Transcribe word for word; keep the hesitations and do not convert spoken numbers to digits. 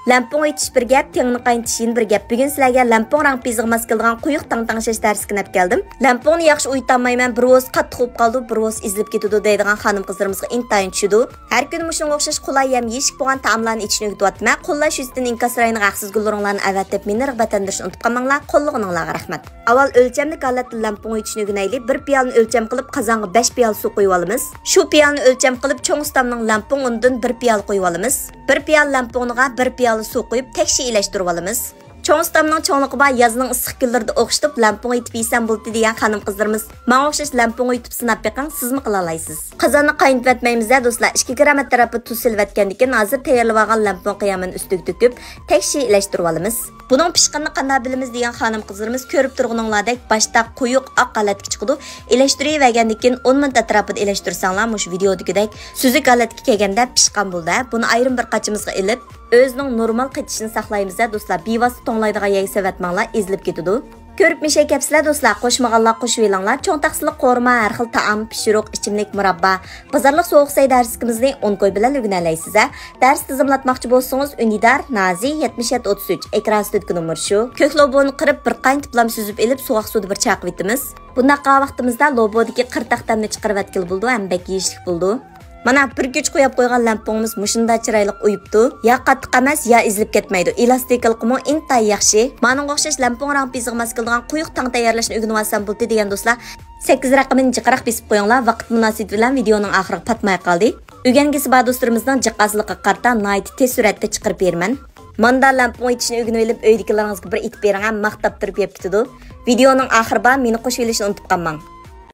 لەمپۇڭ ئېيتىش بىر گەپ، تېڭىنى قاينىتىش يەنە بىر گەپ. بۈگۈن سىلەرگە لەمپۇڭ رەڭ پېزىغا ماس كېلىدىغان قويۇق تاڭ تەڭشەش دەرسلىكىنى ئەپ كەلدىم. لەمپۇڭنى ياخشى ئويۇتالمايمەن، بىر بولسا قاتتىق بولۇپ قالىدۇ، بىر بولسا ئېزىلىپ كېتىدۇ دەيدىغان خانىم-قىزلىرىمىزغا ئىنتايىن چۈشىدۇ. ھەر كۈنى مۇشۇنىڭغا ئوخشاش قولاي ھەم يېيىشلىك بولغان تائاملارنى ئېتىشنى ئۆگىتىۋاتىمەن. قوللاش يۈزىسىدىن ئىنكاس رايونىغا ھەقسىز گۈل ئورۇڭلارنى ئەۋەتىپ، مېنى رىغبەتلەندۈرۈشنى ئۇنتۇپ قالماڭلار. قوللىغىنىڭلارغا رەھمەت. ئاۋۋال ئۆلچەملىك ھالەتتە لەمپۇڭ ئېيتىشنى ئۆگىنەيلى. بىر پىيالىنى ئۆلچەم قىلىپ، قازانغا بەش پىيالە سۇ قۇيۇۋالىمىز. شۇ پىيالىنى ئۆلچەم قىلىپ، چوڭ ئۇستامنىڭ لەمپۇڭ ئۇنىدىن بىر پىيالە قۇيۇۋالىمىز. بىر پىيالە لەمپۇڭ ئۇنىغا بىر پىيالە سۇ قۇيۇپ، تەكشى ئىلەشتۈرۈۋالىمىز. چوڭ ئۇستامنىڭ چوڭلۇقى بار، يازنىڭ ئىسسىق كۈنلىرىدە ئوخشىتىپ لەمپۇڭ ئېيتىپ يېسەم بولدى دېگەن خانىم-قىزلىرىمىز ماڭا ئوخشاش لەمپۇڭ ئېيتىپ سىناپ بېقىڭ، سىزمۇ قىلالايسىز. قازاننى قاينىتىۋەتمەيمىز-ھە، دوستلار. ئىككى گرام ئەتراپىدا تۇز سېلىۋەتكەندىن كېيىن، ھازىر تەييارلىۋالغان لەمپۇڭ قىيامىنى ئۈستىگە تۆكۈپ، تەكشى ئىلەشتۈرۈۋالىمىز. بۇنىڭ پىشقىنىنى قانداق بىلىمىز دېگەن خانىم-قىزلىرىمىز، كۆرۈپ تۇرغىنىڭلاردەك باشتا قويۇق ئاق ھالەتكە چىقىدۇ. ئىلەشتۈرۈۋەرگەندىن كېيىن ئون مىنۇت ئەتراپىدا ئىلەشتۈرسەڭلار، مۇشۇ ۋىدېئودىكىدەك سۈزۈك ھالەتكە كەلگەندە پىشقان بولىدۇ. بۇنى ئايرىم بىر قاچىمىزغا ئېلىپ، ئۆزىنىڭ نورمال قېتىشىنى ساقلايمىز-ھە، دوستلار. بىۋاسىتە توڭلايدىغان يەرگە سېلىۋەتمەڭلار، ئېزىلىپ كېتىدۇ. كۆرۈپ مىشەي كەپسىلە، دوستلار، قوشمىغانلار قوشۇۋېلىڭلار. چوڭ تەخسىلىك قورۇما، ھەر خىل تائام، پىشۇرۇق، ئىچىملىك، مۇراببا، بازارلىق سوغۇق سەي دەرسلىكىمىزنى ئون كوي بىلەن ئۆگىنەلەيسىز-ھە. دەرس تىزىملاتماقچى بولسىڭىز، ئۈندىدار، نازى، يەتمىش يەتتە ئوتتۇز ئۈچ، ئېكران ئۈستىدىكى نومۇر شۇ. كۆك لوبۇنى قىرىپ، بىر قاينىتىپلام سۈزۈپ ئېلىپ، سوغۇق سۇدا بىر چايقىۋېتىمىز. بۇنداق قىلغان ۋاقتىمىزدا لوبۇدىكى قىر تەختەمنى چىقىرىۋەتكىلى بولىدۇ ھەم بەك يېيىشلىك بولىدۇ. مانا، بىر كۈچ قويۇپ قويغان لەمپۇڭىمىز مۇشۇنداق چىرايلىق ئۇيۇپتۇ. يا قاتتىق ئەمەس، يا ئېزىلىپ كەتمەيدۇ. ئېلاستىكىلىقىمۇ ئىنتايىن ياخشى. مانىڭغا ئوخشاش لەمپۇڭ رەڭ پېزىغا ماس كېلىدىغان قويۇق تاڭ تەييارلاشنى ئۆگىنىۋالسام بولدى دېگەن دوستلار، سەككىز رەقىمىنى جىقراق بېسىپ قويۇڭلار. ۋاقىت مۇناسىۋىتى بىلەن ۋىدېئونىڭ ئاخىرىغا پاتماي قالدى. ئۆگەنگۈسى بار دوستلىرىمىزنىڭ جىق ئازلىقىغا قارىتا ناھايىتى تېز سۈرئەتتە چىقىرىپ بېرىمەن. ماندا لەمپۇڭ ئېيتىشنى ئۆگىنىۋېلىپ، ئۆيدىكىلىرىڭىزگە بىر ئېيتىپ بېرىڭ، ھەم ماختاپ تۇرۇپ يەپ كېتىدۇ. ۋىدېئونىڭ ئاخىرى بار، مېنى قوشۇۋېلىشنى ئۇنتۇپ قالماڭ.